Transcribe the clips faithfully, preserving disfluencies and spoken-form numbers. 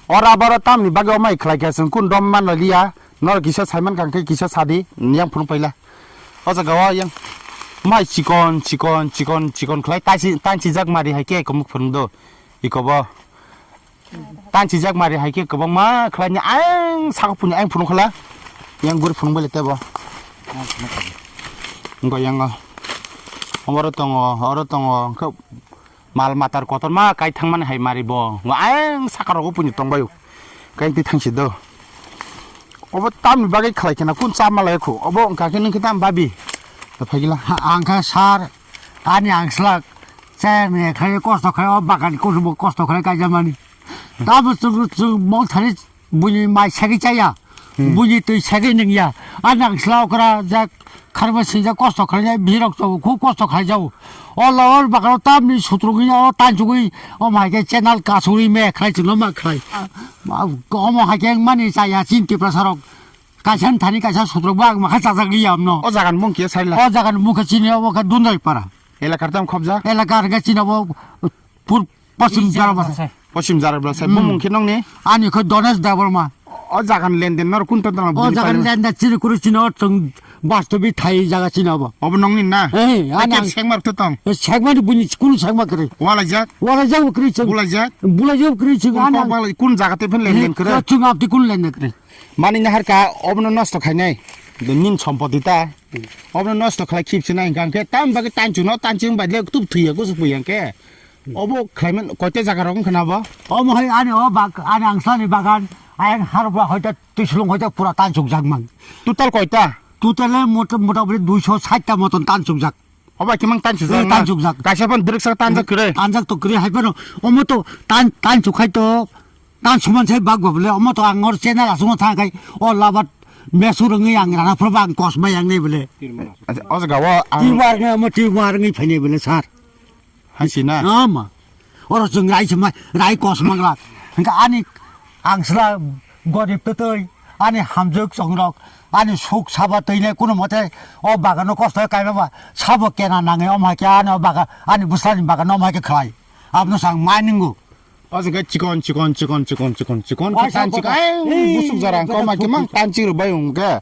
O rubber o tamni bagwi o mai khlai kha chwng kun dom man liya. Norok kisa saiman kang khe kisa sadi yang phunu paila. O jaga o yang mai chikon chikon chikon chikon khlai tansi tansi jak mari hai khe komuk phunu do. Iko bo tansi jak mari hai khe kwbangma khlai ni ang saka phunu ang phunu khala. Yang guri phunu bele tebo. Ngo yang o. Oro tongo, oro tongo. Mal matar kotorma kai thangmani hai mari bo. Ang saka rogo puini tongbaio. Kai twi thangsi do. Obo tamni bagwi khlai khena kun cha malai kho. Obo wngkha khe nung khe tam babi. Da phagila. Ha, ang kha sar, ani ang slak. Chayang ni khai kosto khai o bagan kusubo kosto khai kaijamani. Tamo chwng chwng mol thani Buini mai segwi chaya, Hmm. buini twi segwi nungya. A nang sla okra jak kharma sinjak kosto khlainai birok chao, khub kosto khlaijao. O lawar bakro tamni sutrugwi o tanchugwi o mai khe channel kasugwi me khlai chwngno ma khlai. Ma, omo hai khe mani chaya chin Tiprasa rok. Kaisa thani kaisa sutruk bak ma kha chajak liya amno. O jagan mung khe saila. O jagan mung khe chini obo khe Dunrai para. Elakar tam khobjak? Elakar khe chini obo pur Pochim Jara Bwsai. Pochim Jara Bwsai. Hmm. Bumung khe nongni? Ani khe Donesh Debbarma. O jagan lenden nor kun ton ton O bini jagan pale? Lenden chiri kuru chino chwng bastobi thai jaga chino bo. Obo nongni na? Eh, ani Ake ang sekmar to tong? Eh, sekmar buni kunu sekma kre. Walaijak? Walaijak kre chwng. Bulaijak? Bulaijak kre chwng. Kun ani kok ang balai, kun jaga te phen lenden Eh, kre? Chwng apti kun lenden kre. Mani nahar ka obono nosto khainai. De nin sompoti ta. Obono nosto khlai khip sinai hingka khe tam bagwi tanchung no tanchung bai le tup thuya gusu puya khe. Obo khlaiman koite jaga rok wngkha na bo? Omo hai ani o bag, ani angsa ni bagan, ayang harba hoita twislung hoita pura tanchuk jak mang. Total koita? Total e mota, mota moti duiso sait ta moton tanchuk jak. Obo kimang tanchuk jak Eh, na? Tanchuk jak. Kaisa phan drik sak tanjak kre. Tanjak to kre hai phano. Omo to tan, tanchuk khai to tan suman sai bag bole. Omo to ang or channel asung thang khai. O labat mesur ngi ang rana phro bang kos bai ang nei bole. Acha, o jaga o ang Tiwar ngi omo tiwar ngi phai nei bole sar. Hai si na? Ama. Oro chwng rai se mai, rai kos mangla. Hingke ani angsla gorib twtwi, ani hamjwk chongrok, ani suk saba twi nai kuno mote o bagano kosto kaima ba sabo kena nange om hai khe ani o baga, ani bwsani bagano om hai khe khlai. Abno sang mai ningo. O jaga chikon, chikon, chikon, chikon, chikon, chikon, Ai, chikon, sabo chikon. Ka. Ai, Busuk jara jaga koma khe mang thuk. Tanchi rwbai hwnkhe.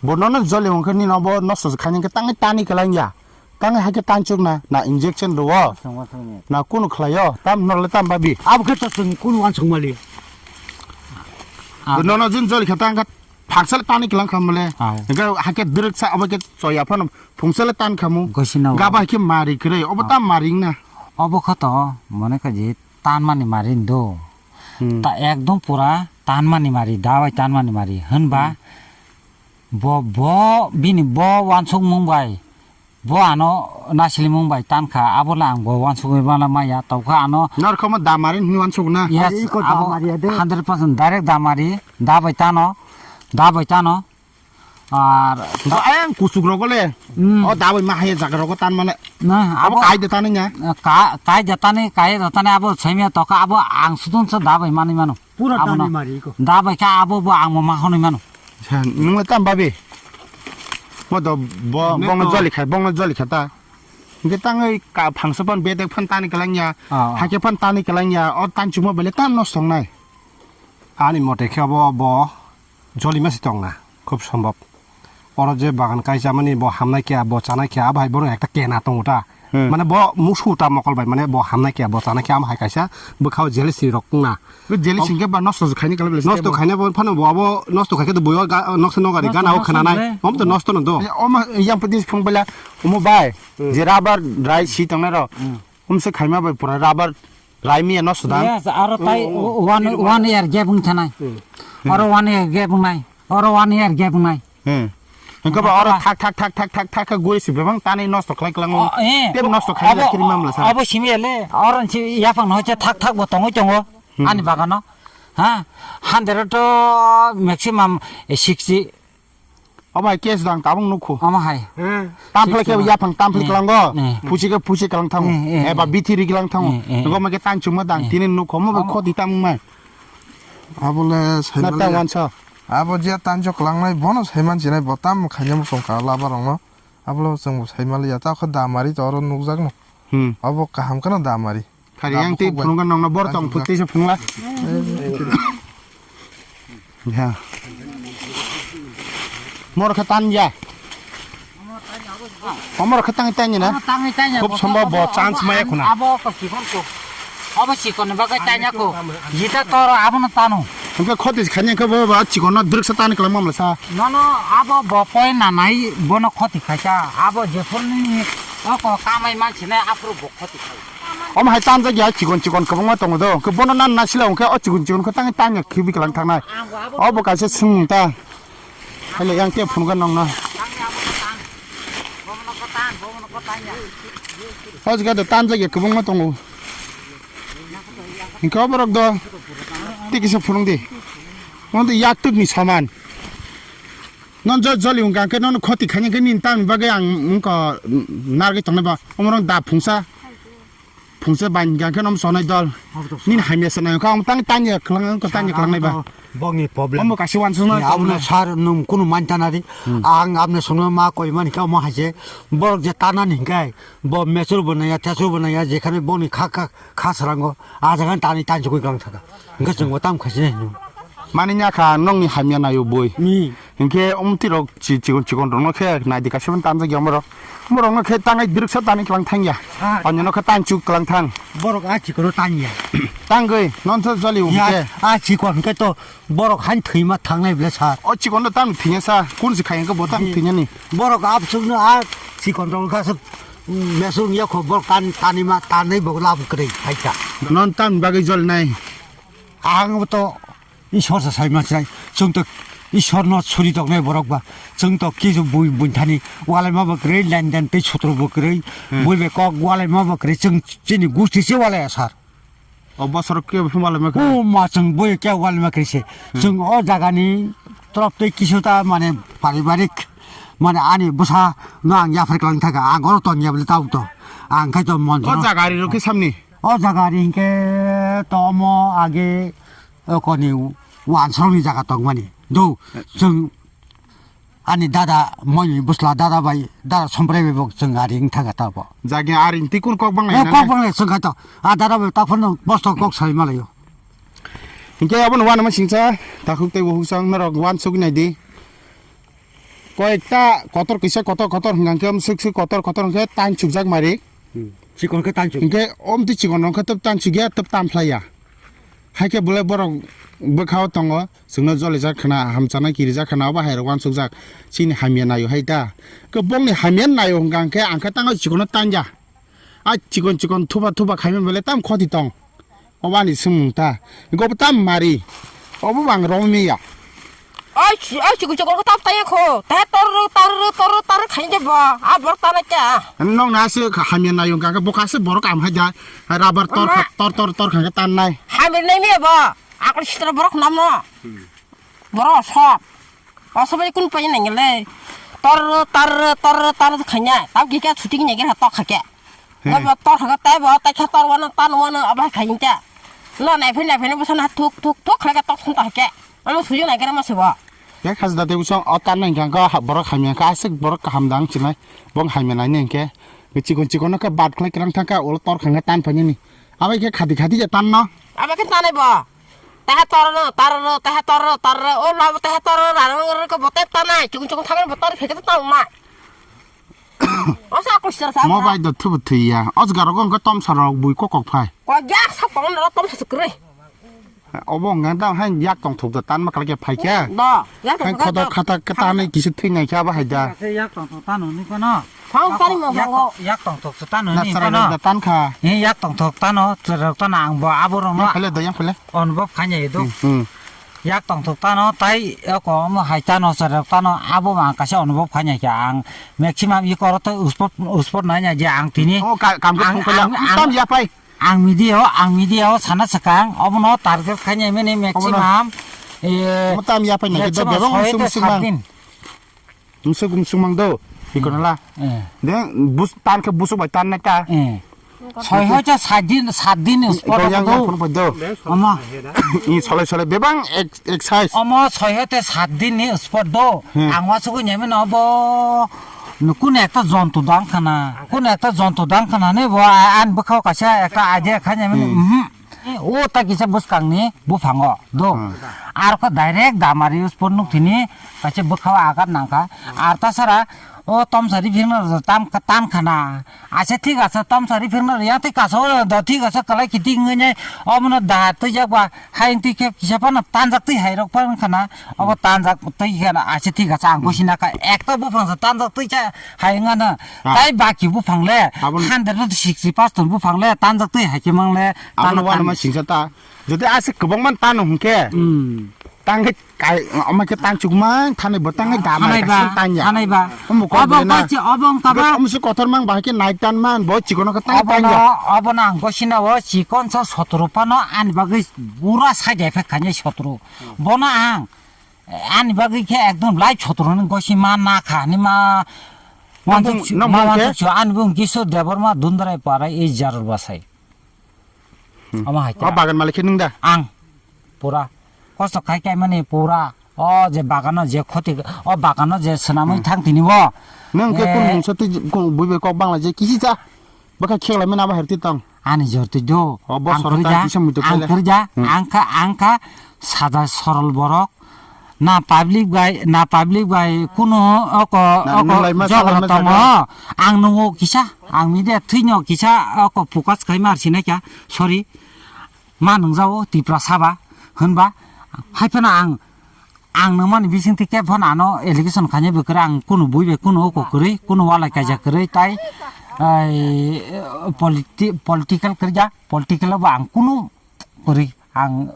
Bono no joli hwnkhe nino bo nosto khaini khe tangwi tani kwlangya. Tangwi hai khe tanchukna, na injection rwo, Wasung, wasung ni. Na kunu khlaio, tam norle tam babi. Abo khe to chwng kunu wansuk mali. Ah. Nono jin joli khe tang kha, phaksal tani klang kha mole. Ah. Hingke hai khe dwrwk sa abo khe choya phano phungsale tan khamu. Gosina Gaba hai khe mari kwrwi, obo Ah. tam mari wngna. Obo kho to, mone kha je tan mani mari ndo. Hmm. Ta ekdom pura tan mani mari, da bai tan mani mari. Hwnba Hmm. bo, bo bini bo wansuk mung bai. Bo ano nasilimung bai tan kha, abo le ang bo wansugwi bana maya, tokha ano Nor khomo damari hwnwi wansuk na? Yes, Iko abo damari ya de. Hundred percent direct damari, da bai tano, da bai tano. Ar Bo ayang kusuk rogo le. Hmm. O da bai ma haye jaga rogo tan mane. Na, Abo abo kai de tani nya? Ka-, kai de tani, kai de tani abo chemia tokha, abo ang sudun se da bai mani mano. Pura Abo tani no. Mari iko. Da bai kha abo bo ang mo ma honoi mano. Sa, nung le tam babi? Mo do bo, Nung bong to. Joli kha, bong joli kha ta. Hingke tangwi ka phangsa phan bedek phan tani kwlangya, Ah, ah. Hake phan tani kwlangya, o tanchukma bele tam nosto wngnai. Ani mote khe bo, bo joli masi tongna, khub sombhob. Oro je bagan kaisa mani bo hamnai khe, bo chanai khe, abo hai bono ekta kena tongo ta. Hmm. Mane bo musu ta mokol bai, mane bo hamnai khe, bo chanai khe, amo hai kaisa bwkhao jealousy rok wngna. Bo jealousy hingke ba nosto khaini kala bele Nosto stable. Khaina bo phano bo abo nosto khaikhe to boyo ga-, noksa nogari Nosto, gana o nosto khwnanai. Bole. Om to nosto no do. E, oma yang pati phung bela, omo bai, Hmm. Je rubber dry si tongnai ro. Hmm. Om se khaima bai pura rubber dry miya nosto dan. Yes, aro tai Hmm. One, one year gap wng thanai. Hmm. Aro one year gap wngnai. Oro one year gap wngnai. Hmm. Hingke ba oro Hingke ba thak, thak, thak, thak, thak, thak, khe guri si bebang tani nosto khlai klango. O, eh. Tei nosto khlai Abo, kiri mamla sa. Abo simi ele, oro si yaphang no thak, thak bo tongoi tongo. Hmm. Ani bagano. Ha? Hundred to maximum, eh, sixty. Omo hai case dang tabung nukhu. Omo hai. Hmm. Tamphli khe Sixty. Yaphang tamphli Eh. Klango. Eh. Pusi khe pusi klang thango. Eh, eh, Eba eh. Bithi ri klang thango. Eh, eh. Nokho ma khe tang chuma dang Eh. Tini nukho mo bai Omo. Khoti tamung mai. Abole Na saimali tang ya. Wansa. Abo je tanjok langnai bono saiman sinai bo tam khaina muchung ka laba rongno. Abolo chwng bo saimali ya ta kho damari to oro nukjak no. Hmm. Abo kaham kheno damari. Khari yang tei phunukgo nongno bor tong phuk teisa phunukla. Ha. Moro khe tan ya. Omoro khe tangwi tanya na? Tangwi tanya. Khub sombhob bo chance maya khuna. Abo ko chikon ko. Abo chikon ni bagwi tanya ko. Jita toro abono tano. Hwnkhe khoti khanya khe bo ba chikon no drwksa tani kwlangma mla sa. Nono abo bo poi nanai bono khoti khaisa. Abo jephurni oko kamai mansinai aphuru bo khoti khai. Omo hai tanjak ya chikon chikon kwbangma tongo do. Hwnkhe bono nan na sila hwnkhe o chikon chikon khe tangwi tanya khibi kwlang thangnai. Obo kaisa swngmung ta. Haile yang te phunukha nongno. O jaga do tanjak ya kwbangma tongo. Hwnkhe oborok do tei kisa phunukdi. Omo do yaktwkni saman. Non jo joli wngkha hwnkhe nono khoti khaina khe nini tamni bagwi ang wngkha narwgwi tongnai ba. Omorok da phungsa. Phungsa bai hwnkha khe nom sonai dol. Nini hamya se nai kha, tang tanya khwlang, tang tanya khwlang nai ba. Bokni problem. Omo kaisa wansuk na. Aboni sar nung kunu man tana di. Hmm. Ang abni songno ma koi mani kha mo haise. Borok je tana ni hwnkhe bo mesur bo naya, tesur bo naya, jekhane bokni kha, kha, kha sarango. A jaga tani tan chukui klang thaka. Hwnkhe chwng bo tam khaisi nai hino. Mani nya kha nongni hamya nayo boi. Ni. Hinkhe omtwi rok chi-, chikon chikon rokno khe naidi kaisa phano tanjak ya omorok. Omorokno khe tangai diriksa tani kwlang thang ya. Ah. Onyono khe tanchuk kwlang thang. Borok a chikono tanya. Tangwi, non to joli ya, umke. A chikon hwnkhe to borok han thwima thangnai bwle sa. O chikon no tang thwinya sa, kun si khayang khe bo tang thwinya ni. Borok absukno a chikon rok kha suk, mm, mesung ya kho borok tan, tanima, tanwi bo lab kwrwi phaikha. Non tang bagwi jol nai. Ang to Ishwar se sai ma sai. Chwng to Ishwar no suri tongnai borok ba. Chwng to kisu bui, buithani walai ma ba kwrwi, lenden tei sutro bo kwrwi. Hmm. Bui be kok walai ma ba kwrwi. Chwng chini gusti se walai asar. O bosor ke walai ma kwrwi. O ma chwng bui ke walai ma kwrwi se. Hmm. Chwng o jaga ni torop tei kisu ta mane paribarik mane ani bwsa no ang yaphar klang thaka. Ang oro ton ya bwle tau to. Ang khai to mon. O jaga ari rok ke samni. O jaga ari hinkhe to omo age o koni wansrokni jaga tongmani. Do, chwng ani dada, moini bwsla dada bai, dada Somprai bai bo chwng ari wng thangkha ta bo. Jagni ari twi kun kok banglai. O nang kok nai? Banglai chwng kha to. A dada bai ta phano bosto kok sai malaio. Hinkhe abono uanama singcha, takhuk tei bukhuk chwng norok uansuk nai di. Koyekta kotor kisa kotor kotor hwnkha khe, swk swk kotor kotor hwnkhe tan chukjak mari. Hmm. Chikon khe tan chuk. Hinkhe omtwi chikon rok khe twb tan chukya, twb tan phlaiya. Hai khe belai borok bwkhao tongo, chwngno jolijak khna, hamchanai kirijak khna, obo hai rok uansukjak. Chini hamya naio hai da. Khe bongni hamya naio hwnkha khe ang khe tangwi chikono tanja. A chikon chikon thuba thuba khaimani belai tam khoti tong. Obo ani swngmung ta. Hinkhe obo tam mari. Obo bo ang romwi manya. Oi, oi, chukui chukui ko tap taya kho. Ta tor tor tor tor khain je bo. A bor ta na kya. Nong na se hamya naio hwnkha khe bo kha se borok am hai da. Rubber tor kha, tor tor tor kha khe tan nai. Hamya nai me bo. Akol sitra borok nam no. Borok sop. Oso bai kun pai nang le. Tor tor tor tor khanya. Tab ki kya shooting ne ge ha tok kha kya. He. Bo tor kha tai bo tai kha tor wano tan wano aba kha inta. No nai phin nai phin bo sana thuk thuk thuk kha kya tok sun ta kya. Ano suju nai kara ma se bo. Ya khas da te usong o tan nang kha borok hamya kha asik borok kaham dang chinai. Bong hamya nai nang khe. Chikon chikon no khe bat khlai krang thang kha ol tor kha tan phani ni. Abai khe khati khati ja tan no. Aba khe tanai bo. Teha tor no, tar no, teha tor no, tar no, o labo teha tor no, rang rang rang ko bote tanai, chung chung thamen bote pheke to tang ma. O sa ko sir sa. Mo bai do thubu thuya. Os garo go ko tom sa rok bui ko kok phai. Ko ya sa ko no tom sa sukre. Obo ngan dang hai yak tong thuk da tan ma kala ke phai kya. Do, ya to. Hai khodo khata ka tanai kisu thui nai kya ba hai da. Yak tong thuk tano ni kono. Phang tari mo phango. Yak tong thok su tano ni kono. Nasara da tan kha. Ni yak tong thok tano, chwrok tano ang bo abo rok no. Yang phele do, yang phele. Onbob khanya do. Hmm, hmm. Yak tong thok tano tai eko mo hai tano chwrok tano abo ma kaisa onbob khanya kya ang maximum i koro to uspot uspot nanya je ang tini. Oh, ka-, kam ke ang, phung phele. Ang, ang, Tam ya pai. Ang media o, ang media o sana sakang obono target khanya mene maximum. Eh, mo tam ya pai na do maximum bebang soi musung te musung sat mang. Din. Musuk musuk mang do. Iko na la. Eh. De bus tan khe busuk bai tan na ta. Eh. Soi hoite sat din, sat din spot yang yang do. Phone pai do. Ama. I solai solai bebang ek, ek size. Ama soi hoite sat din ni spot do. Hmm. Ang wa suku nyame no bo. Kun ekta jontu dang khana. Kun ekta jontu dang khana ne bo a-, an bwkhao kaisa ekta idea kha nyame. Hmm. Mhm. O ta kisa bwskangni buphango do. Hmm. Ar kho direct damari uspor nuk thini kaisa bwkhao agat nangkha. Ar tasara o tomsari phirna tam tan khana. Acha thik asa tomsari phirna ya thik asa o do thik asa kalai kiti ngene omono da twijak ba hai twi khe kisa phano tanjak twi hai rok pan khana. Obo tanjak twi khana acha thik asa ang gosina ka ekta buphang sa tanjak twi cha hai ngana. Ah. Tai baki buphang le Abon- hundred sixty percent buphang le tanjak twi hai khe mang le. Abono Tano wano tan- ma singsa ta. Jodi ase kwbangma tano hwnkhe. Hmm. Tangkhe kai, ama khe tanchukma thani bo tangkhe dama Hanaiba, kasing tanya. Hanaiba. Omo kok Obo bena. Kaichi, obo wngkha ba. Omo se kotor mang bahai khe nai tan man, bo chikono khe tang Obono, tanya. Obono ang gosina o chikon sa sotro pano ani bagwi pura side effect khainai sotro. Bono ang, ani bagwi khe ekdom live sotro ni gosima na kha ni ma. Nang bung, Wansuk nang ma bung khe? Wansuk ani bung Kishore Debbarma Dundrai Parai ei Jarur Basai. Hmm. Omo hai O ta. Bagan malik khe nwng da? Ang pura kosto khai khai mani pura o je bagano je khoti o bagano je swnamwi Hmm. thang tini bo. Nwng khe Eh. Kun mungsa twi kun bui bai kok bangla je kisi cha. Bwkha kheklai mani abo hai twi tong. Ani jor twi do. O bo Ang sorok khwrwija, ta kisa muitu ang khaile. Khwrwija, Hmm. Ang kha, ang kha sada sorol borok. Na public bai, na public bai kuno oko, Na oko nung lai ma jogoro salai ma tongo. Jaga. Ang nungo kisa, ang media thwino kisa oko focus khai mar sinai kya. Sorry. Ma nungjao Tipra saba, hwnba, hai phano ang, ang nungmani bising twi khe phano ano allegation khainai bwkra ang kuno bui bai kuno oko kwrwi, kuno walai kaijak kwrwi, tai, ai, politi-, political kwrwija, political bo ang kuno kwrwi. Ang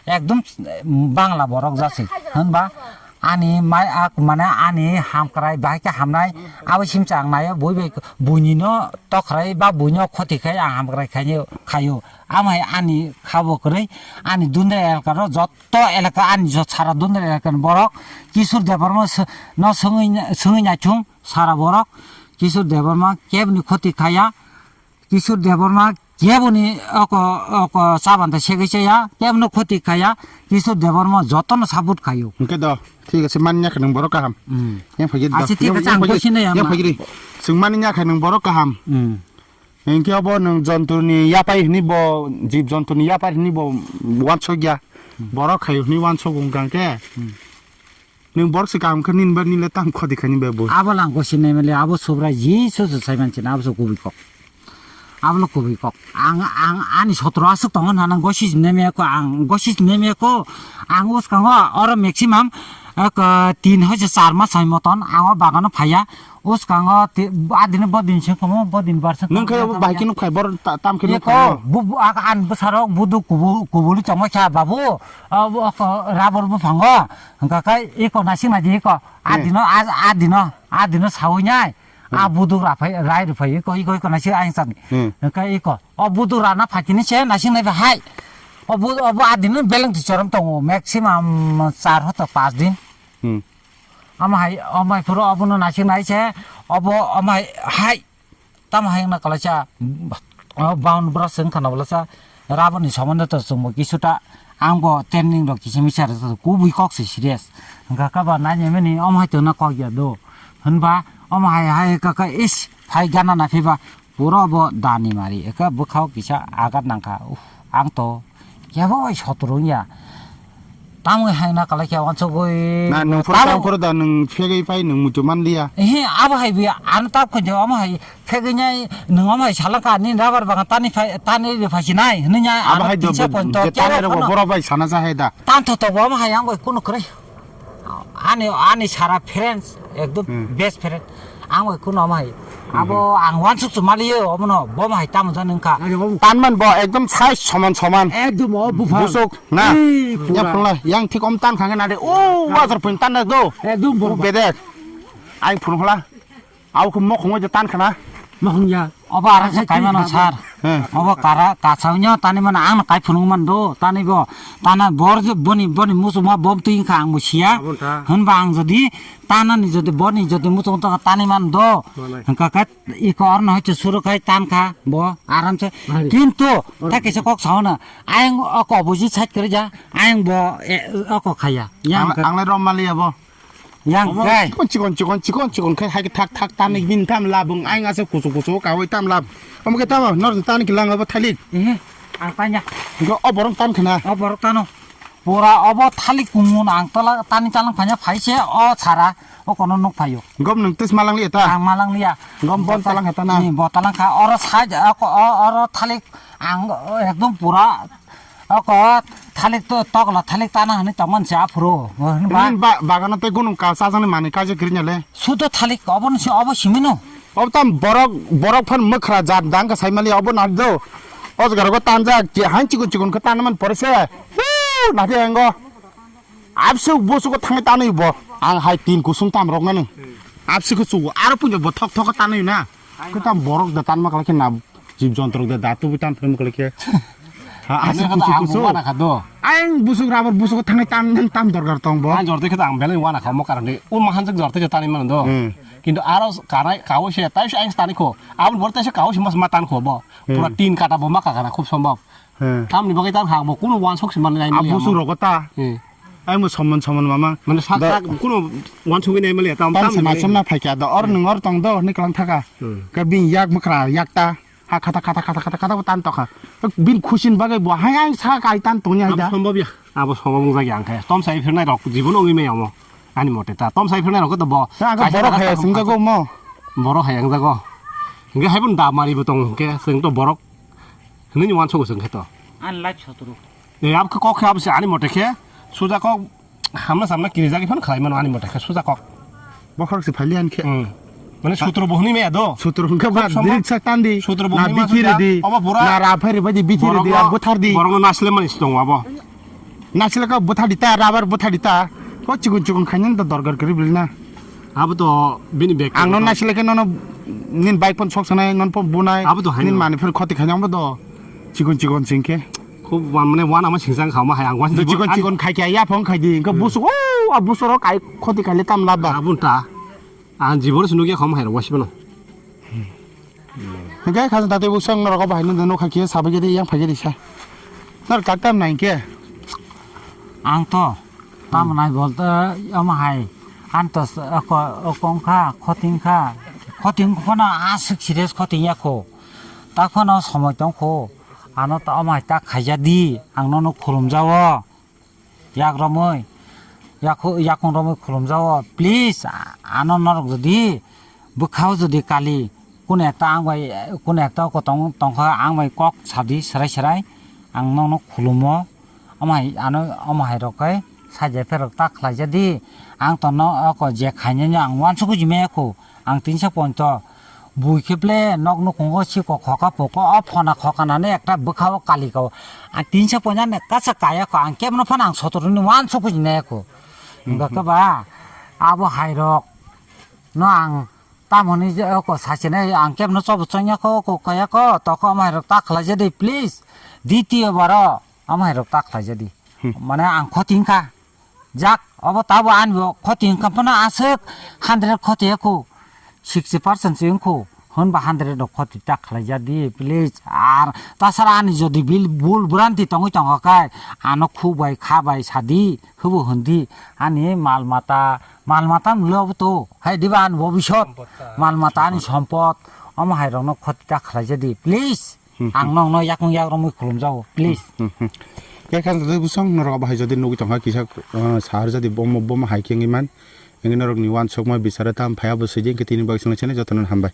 ekdom, mm, bangla borok jasik. Hwnba ani mai ak mane ani hamkrai bahai khe hamnai abo simsa ang naio bui bai buini no tokrai ba buino khoti khai ang hamkrai khaio khaio. Amai ani khabo kwrwi ani Dundra elaka ro jotto elaka ani jot sara Dundra elaka ni borok Kishore Debbarma no swngwi swngwi naithung sara borok Kishore Debbarma kebni khoti khaya. Kishore Debbarma keboni oko, oko chabanta segwi chaya, keboni khoti khaya, Kishore Debbarma jotono support khayo. Hwnkhe do, thik ase, mani yakha nwng borok kaham. Hmm. Yang phagir do. Ase thik ase, ang bosi na yang phagir. Chwng mani yakha nwng borok kaham. Hmm. Hwnkhe obo nwng jontuni yapai hwnwi bo, jib jontuni yapai hwnwi bo wansok ya. Hmm. Borok khayo hwnwi wansok wng kang khe. Hmm. Nwng borok se kaham khe nini bar nile tang khodi khaini bai bo. Abo lang gosi nai mele abo subrai ji su su sai manchina abo su kubui kok. Abo lo kubui kok. Ang, ang ani sotro asuk tongo nana gosi neme ko ang gosi neme ko ang uskango oro maximum ek tin hoise char mas hai moton ang o bagano phaya uskango adino bodin se komo bodin bar se. Nwng khe abo bai khe nuk phai bor tam khe nuk phai. Bu an bwsarok budu kubuli tongma kha babu. Abo rabor buphango. Hwnkha khe eko naising naidi eko. A Hmm. Dino, a, a dino, a dino sawi nai. A Hmm. Buduk ra phai, rai rw phai, eko, eko, eko naising ayang sani. Hmm. Hwnkha eko. O buduk rana phaikini se naising nai hai. O bu-, o bu a dino beleng ti chorom tongo, maximum char hoto pas din. Hmm. Omo hai, omo hai phuru obono naising nai se, obo omo hai, hai. Tamo hai wngna kalaisa, o bound bwrok se wngkha na bwlasa, raboni somondo to chwngbo kisuta, ang bo training rok kisa misa rwjak kubui kok se serious. Hwnkha khe ba nainai mani omo hai tongna kok ya do. Hwnba omo hai hai kaka is phai gana na phiba pura bo dani mari eka bwkhao kisa agat nangkha. Uff, ang to Kebo bai sotro wngya. Tamoni hai na kalai khe wansugwi. Na nwng phuru tamo tam phuru da nwng phegwi phai nwng muitu manliya. Ehe, abo hai bi ano tap khe omo hai phegwi nai nwng omo hai salaka ni rubber bagan tani phai, tani ri phai sinai hwnwi nai abo ano hai do tinsa point je to tani kebo rok phano. Borok bai sana sa hai da. Tantho to bo omo hai ang bai kunu kwrwi. Ani, ani sara friends, ekdom Hmm. Best friend. Ang bai kunu omo hai. Hmm. Abo ang wansuk se maliyo, omono, bo hai tamo jani wngkha. Tanman bo ekdom size soman soman. Ekdom o bupha. Busuk, na? Ee, pura. Yang phunglai, yang thik om tan khange nade. O, bazar pun tan do. Ekdom O, bupha. Bedek. Ang phunglai. Au khe mokhong oi tan khana. Mokhong ya. Obo arang se kaimano sar. He. Obo kara, kasawnyo tani mano ang no kai phunuk man do. Tani bo, tana bor je boni, boni muchungma bom twi wngkha ang bo siya. Abo wngkha. Hwnba ang jodi, tanani jodi, boni jodi muchung wngkha tani man do. Manai. Hwnkha khe iko orno hai suru khai tan kha bo aram se. Manai. Kintu, Oro. Ta kisa kok sao na. Ayang oko buji side kwrwi ja. Ayang bo, e, oko khaya. Yang Ang, ang lai rom mali abo. Yang Omo kai. Chikon, chikon, chikon, chikon, chikon, khai, hai, thak, thak, tan, bin, tam, labung, aing, asa, kusu, kusu, kawai, tam, lab. Omo ke tamo, nor, tan, kilang, abo, thalik. Ehe. Ang tanya. Hingke o borok tan khna. O borok tano. Pura obo thalik kumun ang tala tani talang phanya phai se o sara o kono nuk phaio. Gom nung tis malang liya ta? Ang malang liya. Gom bon talang khata na? Ni bo talang kha oro side o ko-, o-, oro thalik ang ekdom pura o ko thalik to tokla thalik tana hwnwi tongman se aphuru. Hwnba? Nini ba-, bagano tei gunung ka chajaknai manwi kaijak kirinya le? Sudo thalik obo ni si-, obo simino. Obo tam borok, borok phan mwkhra jat dang ka saimali obo na do. O jaga rogo tanja ki han chikon chikon khe tanman pore se. Woo, na de engo. Absu busu ko thangwi tanwi bo. Ang hai tin kusung tam rok nanu. Absu ko chu aro punjo bo thok thok tanwi na. Ko tam borok da tanma kala khe na jib jontro da datu bi tan phim kala khe. Ha, Ani asuk kata kusuk ang kusuk. Bukan akha do. Ang busuk rabar busuk thangai tam nang tam dorkar tong bo. Ang jorte khe ang belai wana kha mo karon de. Un mahan jek jorte je tani man do. Hmm. Kintu aro karai kawo se tai se ang tani kho. Abun bor tai se kawo se mas matan kho bo. Hmm. Pura tin kata bo ma ka kana khub sombhob. Hmm. Tamni bagwi tan ha bo kunu wan sok se man nai. Ab mali busuk amo. Rogo ta. Hmm. Ai mo somon somon mama. Mane sak Da- sak kuno wan sok nai mali tam Tam tam se nai. Macham na phaikya da or nung or tong do ni klang thaka. Hmm. Ka bin yak mukra yak ta. Ha khata khata khata khata khata tan tokha. Bin khusin bagai bo hai ang sa kai tan tongni hai da. Abo sombhob ya. Abo sombhob wng jagya ang khe. Tom sai phirnai rok jibon wngwi maya omo. Ani mote ta. Tom sai phirnai rok to bo. Ta ang kaisa borok kaisa hai ta sung jago mo. Borok hai ang jago. Hingke hai bun da mari bo tong hingke sung to borok. Hwnwi ni wan sogo sung khe to. Ani life sotro. E ab khe kok khe abo se ani mote khe. Suja kok. Hamna samna kirijak iphano khlai mano ani mote khe suja kok. Bokhorok se phali ani khe. Hmm. Mane sutro bo hwnwi maya do. Sutro hwnkhe ba Sombhob. Direct sa tandi. Sutro bo Na hwnwi ma bithiri suja. Di. Obo pura Na raphai ri baidi bithiri di, borokno, ang buthar di. Borokno naisle mani se tongo abo. Naisle ka buthar di ta, rabar buthar di ta. Ko chikon chikon khainani da dorkar kwrwi bwlwi na. Abo to bini bag Ang no naisle khe nono nin bike pon sok sanai, non pon bunai. Abo to haino. Nin mani phir khoti khainai abo do. Chikon chikon sing khe. Khub wan mane wan ama singsang khama hai ang wan Do chikon chikon khai khe ya phong khai di. Hwnkhe Hmm. Busuk o a busoro kai khoti kai le tam laba. Abun ta. Ang jibon se nugya khama hai rok wasi bono. Hwnkhe khajang tatwi busuk norok o bahai no nokha khe sabai khe yang phai khe sa. Nor kak tam nai khe. Ang to tamo nai bol to ama hai. Ang to s-, ako, okong kha, khoting kha. Khoting khono aswk serious khoting ya kho. Ta khono somoi tong kho. Ano ta omo hai ta khaija di, ang nono khulumjao. Yak romwi, yakhu-, yakung romwi khulumjao. Please, a-, ano norok jodi bwkhao jodi kali, kun ekta ang bai, kun ekta kotong tongkha ang bai kok sadi serai serai, ang nono khulumo. Omo hai, ano, omo hai rok khe sajai pherok ta khlaija di. Ang tono oko je khainani ang uansukgwi jimaya kho. Ang tinsa pointo bui khe ble nok nukhungo siko khoka poko o phona khoka nani ekta bwkha o kali kao. Ang tinsa poinani kasa kaya kho. Ang kebno phano ang sotoruni uansukgwi jinaya kho. Hwnkhe ba abo hai rok no ang tamoni je oko sachinai ang kebno chobo chongya kho, oko kaya kho, toko omo hai rok ta khlaija di please. Ditiyo baro. Omo hai rok ta khlaija di. Hmm. Mane ang khoting kha. Jak, obo tabo ani bo khoting kha phano aswk hundred khoti ekhu. Sixty percent se wngkhu. Hwnba hundred rok khoti ta khlaija di, please. Ar tasara ani jodi bil bul branti tongwi tongkha kai, ano khu bai kha bai sadi, hwbo hwndi. Ani mal mata, mal mata milo obo to. Hai diba ani bobisot. Sompot ta. Mal mata ani sompot. Omo hai rokno khoti ta khlaija di, please. Hmm, Ang hmm. Nokno yakung yak romwi khulumjago, please. Hmm, hmm. Khe kha jodi bwswng norok bahai jodi nugwi tongkha kisa, ah, sahar jodi bomo, bomo hai khe wngwi man. Wngwi norokni uansukma bisaro tam phai abo swijing khe tini bagwi chwngno chini jotono hambai.